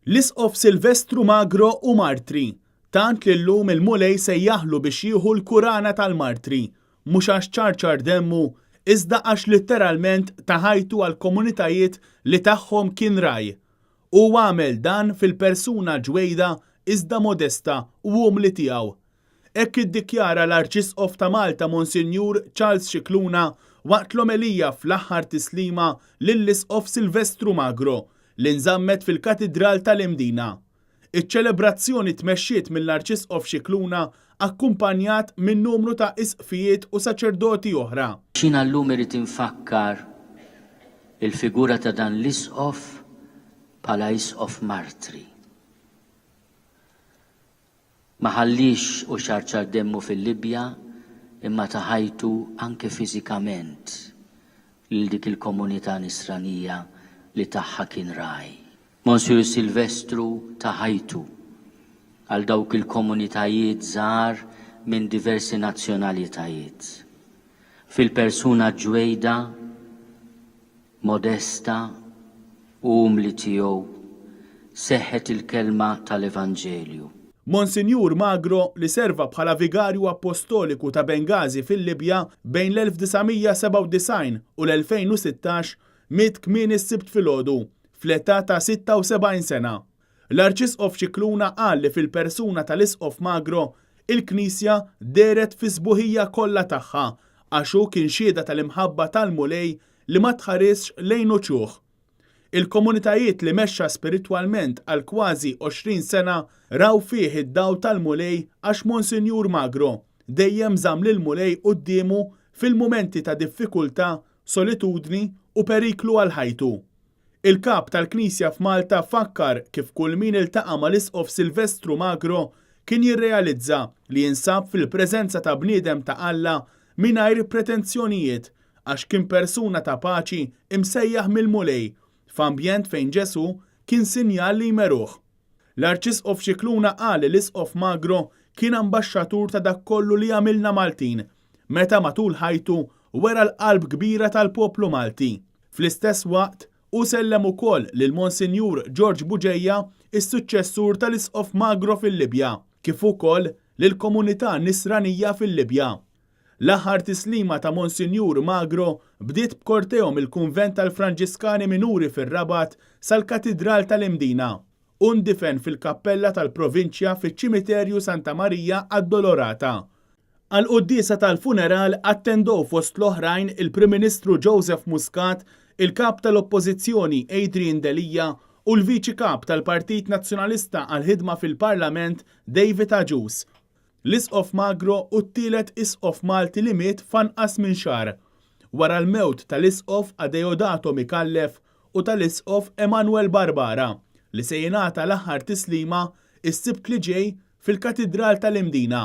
L-Isqof Silvestru Magro hu martri, tant li llum il-Mulej sejjaħlu biex jieħu l-kurana tal-martri, mhux għax ċarċar demmu, iżda għax litteralment ta ħajtu għall-komunitajiet li tagħhom kien ragħaj. Hu għamel dan fil-persuna ġwejda iżda modesta u umli tiegħu. Hekk iddikjara l-Arċisqof ta' Malta Monsinjur Charles Scicluna waqt l-omelija fl-aħħar tislima lill-Isqof Silvestru Magro li nżammet fil-Katidral tal-Imdina. Iċ-ċelebrazzjoni tmexxiet mill-Arċisqof Scicluna akkumpanjat minn numru ta' isqfijiet u saċerdoti oħra. Jiena llum irrid infakkar il-figura ta' dan l-Isqof bħala Isqof martri. Ma ħalliex u xarxar demmu fil-Libja imma ta ħajtu anke fiżikament lil dik il-komunità nisranija li tagħha kien ragħaj. Monsignor Silvestru ta ħajtu għal dawk il-komunitajiet żgħar minn diversi nazzjonalitajiet. Fil-persuna ġwejda, modesta u umli tiegħu seħħet il-kelma tal-Evanġelju. Monsinjur Magro, li serva bħala Vigarju Appostoliku ta' Bengażi fil-Libja bejn l-1997 u l-2016, miet kmieni s-Sibt filgħodu, fl-età ta' 76 sena. L-Arċisqof Scicluna qal li fil-persuna tal-Isqof Magro, il-Knisja dehret fis-sbuħija kollha tagħha għax hu kien xhieda tal-imħabba tal-Mulej li ma tħarisx lejn uċuħ. Il-komunitajiet li mexxa spiritwalment għal kważi 20 sena raw fih id-dawl tal-Mulej għax Monsinjur Magro dejjem żamm lill-Mulej quddiemu fil-mumenti ta' diffikultà, solitudni u periklu għal ħajtu. Il-Kap tal-Knisja f'Malta fakkar kif kull min iltaqa' mal-Isqof Silvestru Magro kien jirrealizza li jinsab fil-preżenza ta' bniedem ta' Alla mingħajr pretenzjonijiet għax kien persuna ta' paċi imsejjaħ mill-Mulej f'ambjent fejn Ġesù kien sinjal li jmeruh. L-Arċisqof Scicluna qal li l-Isqof Magro kien ambaxxatur ta' dak kollu li jagħmilna Maltin meta matul ħajtu wera l-qalb kbira tal-poplu Malti. Fl-istess waqt, hu sellem ukoll lil Monsinjur George Bugeja, is-suċċessur tal-Isqof Magro fil-Libja, kif ukoll lill-komunità Nisranija fil-Libja. L-aħħar tislima ta' Monsinjur Magro bdiet b'korteo mill-Kunvent tal-Franġiskani Minuri fir-Rabat sal-Katidral tal-Imdina. Hu ndifen fil-Kappella tal-Provinċja fiċ-Ċimiterju Santa Marija Addolorata. Għall-quddiesa tal-funeral attendow fost l-oħrajn il-Prim Ministru Joseph Muscat, il-Kap tal-Oppożizzjoni Adrian Delia u l-Viċi Kap tal-Partit Nazzjonalista għall-Ħidma fil-Parlament David Agius. L-Isqof Magro hu t-tielet Isqof Malti li miet f'anqas minn xahar, wara l-mewt tal-Isqof Adeodato Micallef u tal-Isqof Emanuel Barbara, li se jingħata l-aħħar tislima s-Sibt li ġej fil-Katidral tal-Imdina.